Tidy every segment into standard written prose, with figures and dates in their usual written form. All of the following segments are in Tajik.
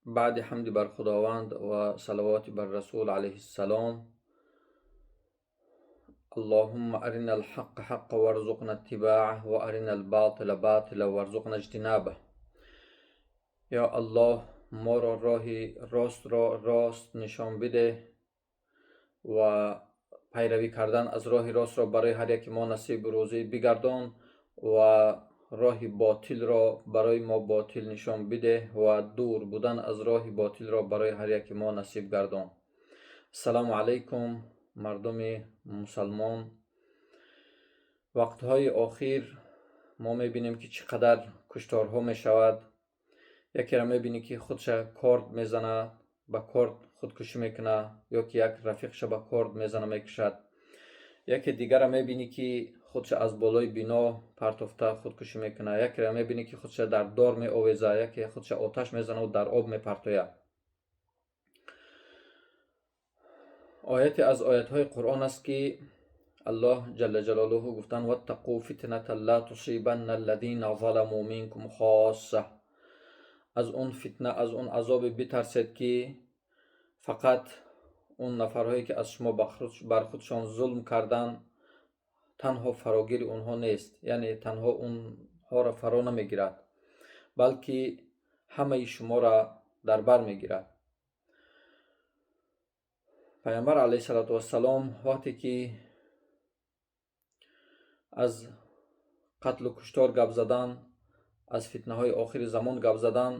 Баъди ҳамди бар Худованд ва салавоти бар Расул алайҳиссалом, Аллоҳумма арина алҳаққа ҳаққа варзуқна иттибаъаҳ ва арина алботила ботила варзуқна иҷтинабаҳ. Ё Аллоҳ, моро роҳи ростро рост нишон бидеҳ ва пайравӣ кардан аз роҳи ростро барои ҳар яки мо насибу рӯзӣ бигардон ва роҳи ботилро барои мо ботил нишон бидеҳ ва дур будан аз роҳи ботилро барои ҳар яки мо насиб гардон. Ассалому алайкум, мардуми мусалмон. Вақтҳои охир мо мебинем, ки чӣ қадар кушторҳо мешавад. Якеро мебинӣ, ки худша корд мезанад, ба корд худкушӣ мекунад ё ки як рафиқша ба корд мезана, мекушад. Яке дигара мебинӣ, ки худша аз болои бино партофта худкушӣ мекунад. Якеро мебинӣ, ки худша дар дор меовезад, яке худша оташ мезанаву дар об мепартояд. Ояте аз оятҳои Қуръон аст, ки Аллоҳ ҷалла ҷалолуҳу гуфтанд: ваттақу фитната ла тусибанна аллазина заламу минкум хосса. Аз он фитна, аз он азобе битарсед, ки фақат он нафарҳое, ки аз шумо бар худшон зулм карданд, танҳо фарогири онҳо нест, яъне танҳо онҳоро фаро намегирад, балки ҳамаи шуморо дар бар мегирад. Пайғамбар алайҳиссалоту вассалом вақте ки аз қатлу куштор гап задан, аз фитнаҳои охири замон гап задан,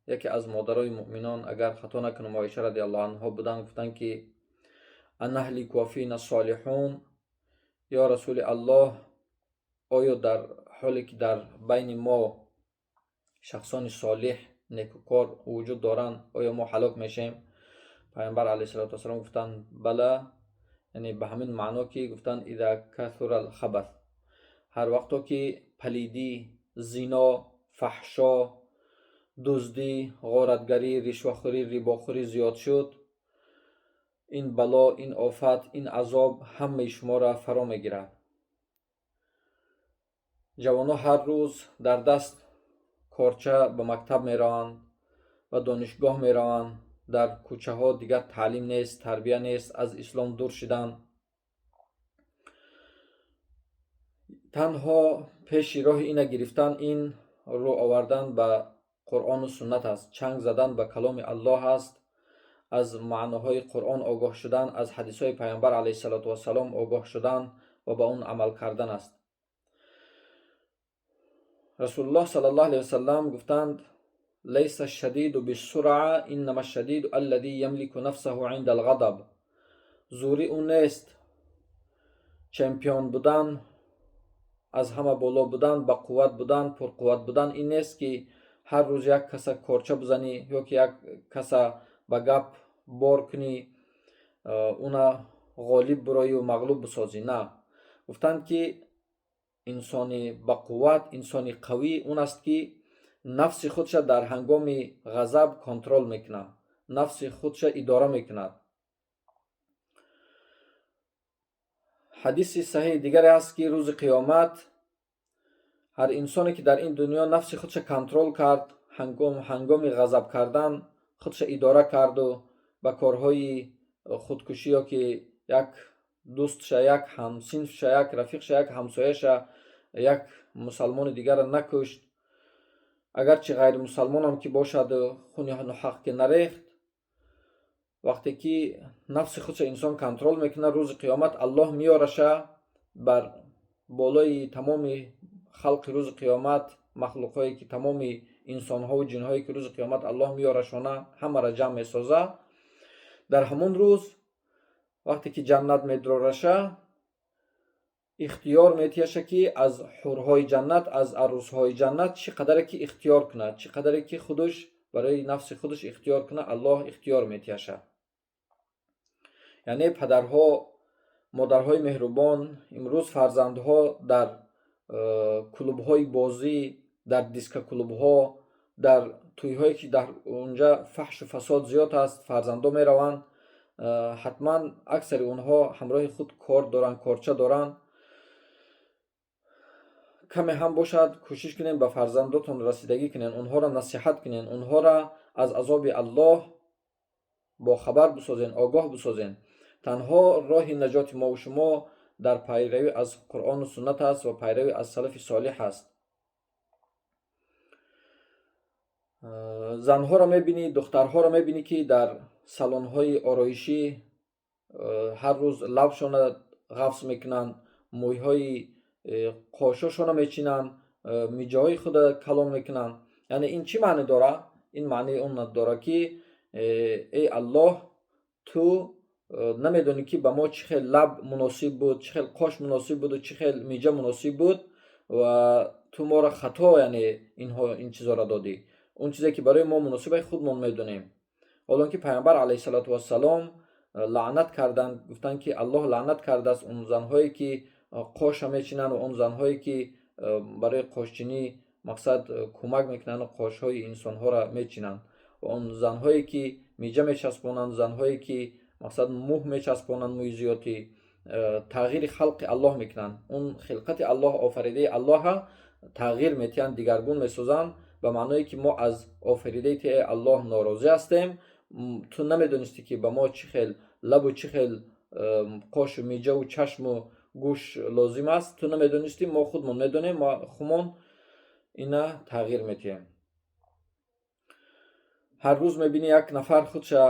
яке аз модарои муъминон, агар хато накунам, Оиша радиаллоҳу анҳо буданд, гуфтанд, ки анаҳлику ва фина солиҳун, ё Расули Аллоҳ, оё дар ҳоле ки дар байни мо шахсони солиҳ, некукор вуҷуд доранд, оё мо ҳалок мешавем? Пайғамбар алайҳиссалоту вассалом гуфтанд: бала, яъне ба ҳамин маъно, ки гуфтанд: иза касура алхабас, ҳар вақто ки палидӣ, зино, фаҳшо, дуздӣ, ғоратгарӣ, ришвахӯрӣ, рибохӯрӣ зиёд шуд, ин бало, ин офат, ин азоб ҳамаи шуморо фаро мегирад. Ҷавонҳо ҳар рӯз дар даст корча ба мактаб мераванд ва донишгоҳ мераванд. Дар кӯчаҳо дигар таълим нест, тарбия нест, аз ислом дур шиданд. Танҳо пеши роҳи ина гирифтан ин рӯ овардан ба Қуръону суннат аст, чанг задан ба каломи Аллоҳ аст, аз маъноҳои Қуръон огоҳ шудан, аз ҳадисҳои Пайғамбар алайҳиссалоту вассалом огоҳ шудан ва ба он амал кардан аст. Расулуллоҳ саллаллоҳу алайҳи васаллам гуфтанд: лайса шадиду биссуръа, иннама шадиду аллади ямлику нафсаҳу инда алғадаб. Зӯрӣ ӯ нест, чемпион будан, аз ҳама боло будан, ба қувват будан, пурқувват будан ин нест, ки ҳар рӯз як каса корча бизанӣ ё ки як каса ба гап бор кунӣ, уна ғолиб бироию мағлуб бисозӣ. На, гуфтанд, ки инсони бақувват, инсони қавӣ он аст, ки нафси худша дар ҳангоми ғазаб контрол мекунад, нафси худша идора мекунад. Ҳадиси саҳеҳи дигаре ҳаст, ки рӯзи қиёмат ҳар инсоне, ки дар ин дунё нафси худша контрол кард, ҳангоми ғазаб кардан худша идора карду ба корҳои худкушӣ ё ки як дӯстша, як ҳамсинфша, як рафиқша, як ҳамсояша, як мусалмони дигарро накушт, агарчи ғайримусалмонам ки бошад, хуни ноҳақ ки нарехт, вақте ки нафси худша инсон контрол мекунад, рӯзи қиёмат Аллоҳ меёраша бар болои тамоми халқи рӯзи қиёмат, махлуқҳое ки тамоми инсонҳову ҷинҳое ки рӯзи қиёмат Аллоҳ меёрашона, ҳамаро ҷамъ месоза. Дар ҳамон рӯз, вақте ки ҷаннат медрораша, ихтиёр метиҳаша, ки аз ҳурҳои ҷаннат, аз арӯсҳои ҷаннат чӣ қадаре ки ихтиёр кунад, чӣ қадаре ки худаш барои нафси худаш ихтиёр кунад, Аллоҳ ихтиёр метиҳаша. Яъне падарҳо, модарҳои меҳрубон, имрӯз фарзандҳо дар клубҳои бозӣ, дар дискоклубҳо, дар тӯйҳое, ки дар онҷа фаҳшу фасод зиёд аст, фарзандҳо мераванд. Ҳатман аксари онҳо ҳамроҳи худ корд доранд, корча доранд. Каме ҳам бошад, кӯшиш кунем, ба фарзандотон расидагӣ кунем, онҳоро насиҳат кунем, онҳоро Аз азоби Аллоҳ бохабар бисозен, огоҳ бисозен. Танҳо роҳи наҷоти мову шумо дар пайравӣ аз Қуръону суннат аст ва пайравӣ аз салафи солиҳ аст. Занҳоро мебинӣ, духтарҳоро мебинӣ, ки дар салонҳои ороишӣ ҳар рӯз лабшона ғафз мекунанд, мӯйҳои қошошона мечинанд, миҷаҳои худа калон мекунанд. Яъне ин чӣ маъне дорад? Ин маънеи он дорад, ки эй Аллоҳ, ту намедонӣ, ки ба мо чӣ хел лаб муносиб буд, чӣ хел қош муносиб буду чӣ хел миҷа муносиб буд ва ту моро хато, яъне инҳо ин чизоро додӣ. Он чизе ки барои мо муносиб аст, худмон медонем. Ҳолон ки Пайғамбар алайҳиссалоту вассалом лаънат карданд, гуфтанд, ки Аллоҳ лаънат кардааст он занҳое, ки қоша мечинанд ва он занҳое, ки барои қошчинӣ мақсад кӯмак мекунанд ва қошҳои инсонҳоро мечинанд, ва он занҳое, ки миҷа мечаспонанд, занҳое, ки мақсад мӯҳ мечаспонанд, мӯи зиёдӣ, тағйири халқи Аллоҳ мекунанд. Он хилқати Аллоҳ, офаридаи Аллоҳа тағйир метиҳанд, дигаргун месозанд, ба маъное ки мо аз офаридаи ти Аллоҳ норозӣ ҳастем. Ту намедонистӣ, ки ба мо чӣ хел лабу чӣ хел қошу миҷаву чашму гӯш лозим аст. Ту намедонистӣ, мо худмон медонем, мо хумон ина тағйир метиҳем. Ҳар рӯз мебинӣ, як нафар худша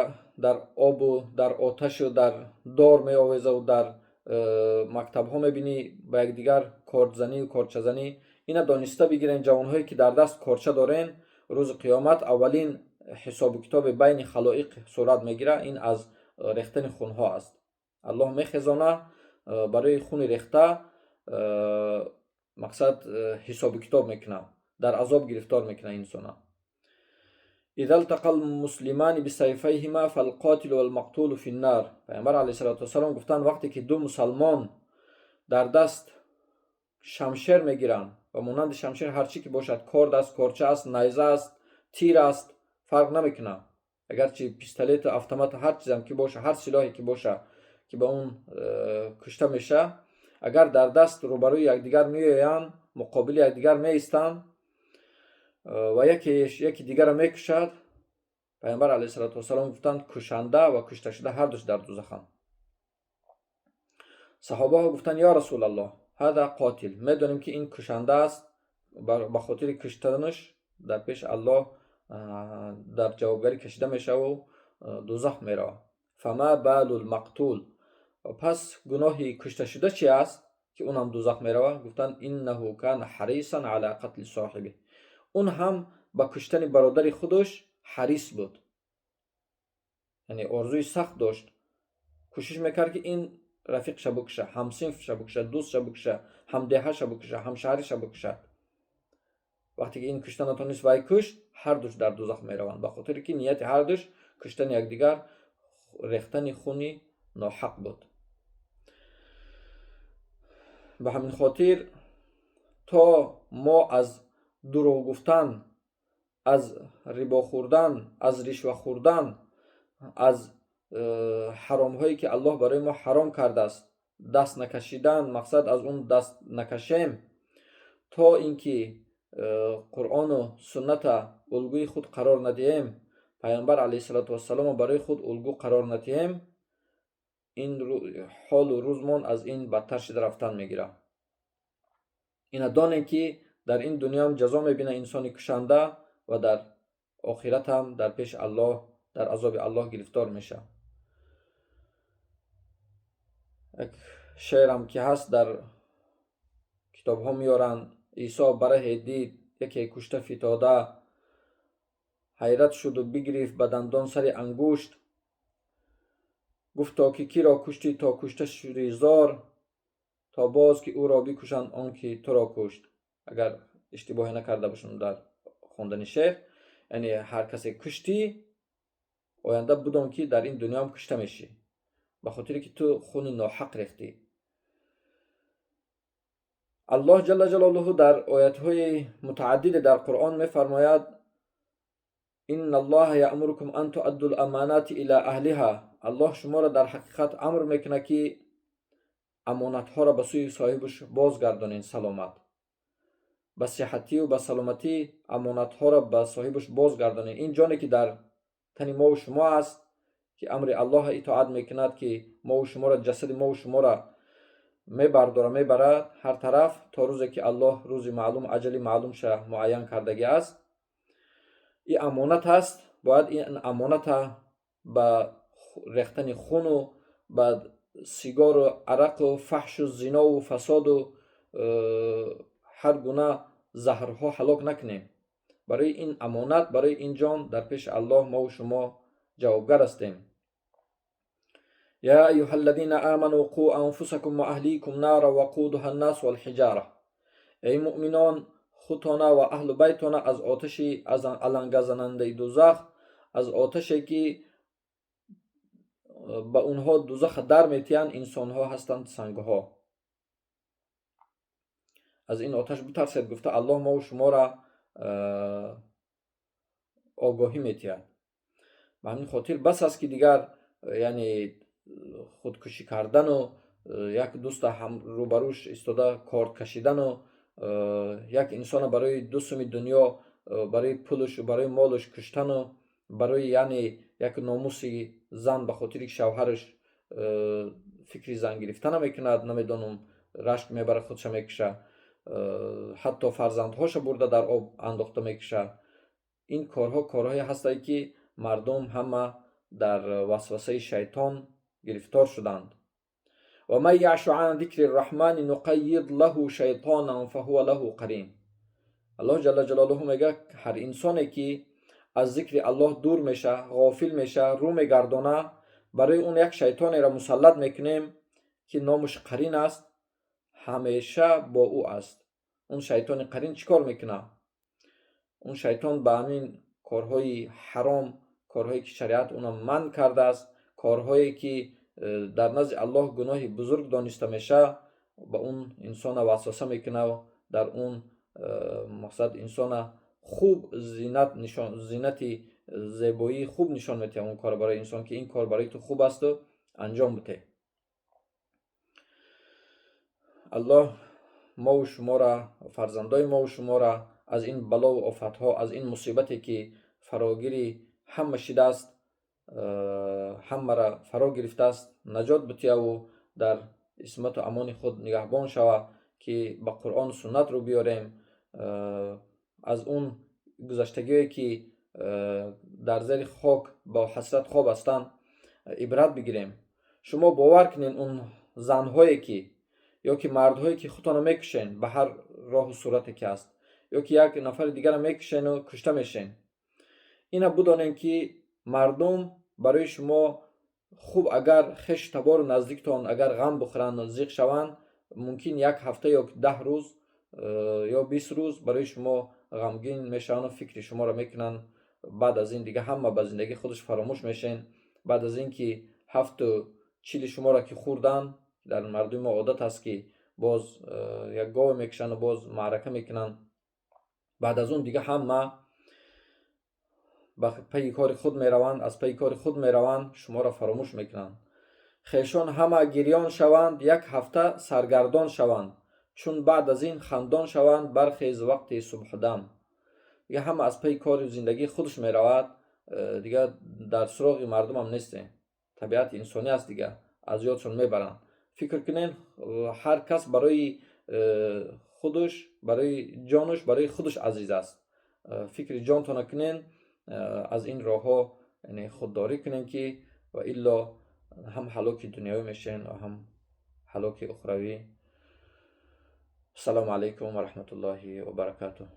дар обу дар оташу дар дор меовезаву дар мактабҳо мебинӣ, ба якдигар кордзанию корчазанӣ. Ина дониста бигирем, ҷавонҳое, ки дар даст корча дорен, рӯзи қиёмат аввалин ҳисобу китоби байни халоиқ сурат мегирад, ин аз рехтани хунҳо аст. Аллоҳ мехезона, барои хуни рехта мақсад ҳисобу китоб мекунад, дар азоб гирифтор мекунад инсона. إذا التقى المسلمان بسيفيهما فالقاتل والمقتول في النار. Пайғамбар алайҳиссалоту вассалом гуфтанд, вақте ки ду мусалмон дар даст шамшер мегиранд ва монанди шамшер ҳар чӣ ки бошад, корд аст, корча аст, найза аст, тир аст, фарқ намекунад, агарчи пистолету автомату ҳар чизам ки боша, ҳар силоҳе ки боша, ки ба он кушта меша, агар дар даст рӯбарӯи якдигар меоянд, муқобили якдигар меистанд ва яке дигарро мекушад, Пайғамбар алайҳиссалоту вассалом гуфтанд, кушанда ва кушташуда ҳардуш дар дузаханд. Саҳобаҳо гуфтанд: «Ё Расулаллоҳ, ҳада қотил, медонем, ки ин кушанда аст, ба хотири куштанаш дар пеши Аллоҳ дар ҷавобгарӣ кашида мешаву дузах меравад. Фама балу лмақтул, пас гуноҳи кушташуда чи аст, ки унам дузах меравад?» Гуфтанд: «Иннаҳу кана ҳарисан ала қатли соҳибиҳ», он ҳам ба куштани бародари худаш ҳарис буд, яъне орзуи сахт дошт, кӯшиш мекард, ки ин рафиқша букуша, ҳамсинфша букуша, дӯстша букуша, ҳамдеҳаша букуша, ҳамшаҳриша букушад. Вақте ки ин кушта натонист, вай кушт, ҳардуш дар дузах мераванд, ба хотире ки нияти ҳардуш куштани якдигар, рехтани хуни ноҳақ буд. Ба ҳамин хотир, то мо аз дурӯғ гуфтан, аз рибо хӯрдан, аз ришва хӯрдан, аз ҳаромҳое, ки Аллоҳ барои мо ҳаром кардааст, даст накашидан, мақсад аз он даст накашем, то ин ки Қуръону сунната улгӯи худ қарор надиҳем, Пайғамбар алайҳиссалоту вассаломро барои худ улгӯ қарор надиҳем, ин ҳолу рӯзмон аз ин бадтар шида рафтан мегирад. Ина донем, ки дар ин дунёам ҷазо мебинад инсони кушанда ва дар охиратам дар пеши Аллоҳ дар азоби Аллоҳ гирифтор мешавад. Як шеърам ки ҳаст, дар китобҳо меоранд: Исо бараҳе дид яке кушта фитода, ҳайрат шуду бигирифт ба дандон сари ангушт, гуфт: «То ки киро куштӣ, то кушта шудӣ зор, то боз ки ӯро бикушанд, он ки туро кушт». Агар иштибоҳе накарда бошам дар хондани шеър, яъне ҳар касе куштӣ, оянда бидон, ки дар ин дунёам кушта мешӣ, ба хотире ки ту хуни ноҳақ рехтӣ. Аллоҳ ҷалла ҷалолуҳу дар оятҳои мутааддиде дар Қуръон мефармояд: «Инна Аллоҳа яъмурукум ан туадду ламанати ила аҳлиҳа». Аллоҳ шуморо дар ҳақиқат амр мекунад, ки амонатҳоро ба сӯи соҳибаш бозгардонед саломат. Ба сиҳатию ба саломатӣ амонатҳоро ба соҳибаш бозгардонем. Ин ҷоне, ки дар тани мову шумо аст, ки амри Аллоҳа итоат мекунад, ки мову шуморо, ҷасади мову шуморо мебардора, мебарад ҳар тараф, то рӯзе ки Аллоҳ рӯзи маълум, аҷали маълумша муайян кардагӣ аст. Ин амонат аст. Бояд ин амоната ба рехтани хуну ба сигору арақу фаҳшу зинову фасоду ҳар гуна заҳрҳо ҳалок накунем. Барои ин амонат, барои ин ҷон дар пеши Аллоҳ мову шумо ҷавобгар ҳастем. يا أيها الذين آمنوا قوا أنفسكم وأهليكم نارا وقودها الناس والحجارة. Эй муъминон, худтона ва аҳлу байтона аз оташи аз алангазанандаи дузах, аз оташе, ки ба онҳо дузаха дар метиҳанд инсонҳо ҳастанд, сангҳо, аз ин оташ битарсед, гуфта Аллоҳ мову шуморо огоҳӣ метиҳад. Ба ҳамин хотир бас аст, ки дигар, яъне, худкушӣ кардану як дӯста рӯбарӯш истода корд кашидану як инсона барои ду суми дунё, барои пулушу барои молуш куштану барои, яъне, як номуси зан, ба хотире ки шавҳараш фикри зан гирифта намекунад, намедонам, рашк мебарад, худша мекуша, ҳатто фарзандҳоша бурда дар об андохта мекуша. Ин корҳо корҳое ҳастанд, ки мардум ҳама дар васвасаи шайтон гирифтор шуданд. ومن يعش عن ذكر الرحمن نقيض له شيطانا فهو له قرين. Аллоҳ ҷалла ҷалолуҳу мегӯяд: ҳар инсоне, ки аз зикри Аллоҳ дур меша, ғофил меша, рӯ мегардона, барои он як шайтонеро мусаллат мекунем, ки номаш қарин аст, ҳамеша бо ӯ аст. Он шайтони қарин чӣ кор мекунад? Он шайтон ба ҳамин корҳои ҳаром, корҳое, ки шариат уно манъ кардааст, корҳое, ки дар назди Аллоҳ гуноҳи бузург дониста мешавад, ба он инсона васваса мекунад. Дар он мақсад инсона хуб зинат нишон, зинати зебоии хуб нишон метиҳад он кор барои инсон, ки ин кор барои ту хуб асту анҷом бидеҳ. Аллоҳ мову шуморо, фарзандои мову шуморо аз ин балову офатҳо, аз ин мусибате, ки фарогири ҳама шидааст, ҳамаро фаро гирифтааст, наҷот битияву дар исмату амони худ нигаҳбон шава, ки ба Қуръону суннат рӯ биёрем. Аз он гузаштагиҳое, ки дар зери хок бо ҳасрат хоб ҳастанд, ибрат бигирем. Шумо бовар кунед, он занҳое, ки ё ки мардҳое, ки худтонро мекушен ба ҳар роҳу сурате ки ҳаст, ё ки як нафари дигарро мекушену кушта мешен, ина бидонем, ки мардум барои шумо хуб, агар хешу табору наздиктон агар ғам бихӯранд, зиқ шаванд, мумкин як ҳафта ё 10 рӯз ё 20 рӯз барои шумо ғамгин мешаванду фикри шуморо мекунанд. Баъд аз ин дига ҳама ба зиндагии худаш фаромӯш мешен. Баъд аз ин ки ҳафту чили шуморо ки хӯрданд, дар мардуми мо одат аст, ки боз як гове мекушанду боз маърака мекунанд, баъд аз он дига ҳама ба пайи кори худ мераванд, аз пайи кори худ мераванд, шуморо фаромӯш мекунанд. Хешон ҳама гирён шаванд, як ҳафта саргардон шаванд, чун баъд аз ин хандон шаванд, бархез вақти субҳдам. Дига ҳама аз пайи кори зиндагии худаш меравад, дига дар суроғи мардумам нестем. Табиати инсонӣ аст, дига аз ёдшон мебаранд. Фикр кунед, ҳар кас барои худаш, барои ҷонаш, барои худаш азиз аст. Фикри ҷонтона кунед, аз ин роҳҳо худдорӣ кунем, ки ва илло ҳам ҳалоки дунявӣ мешавем ва ҳам ҳалоки ухравӣ. Ассалому алайкум ва раҳматуллоҳи ва баракатуҳ.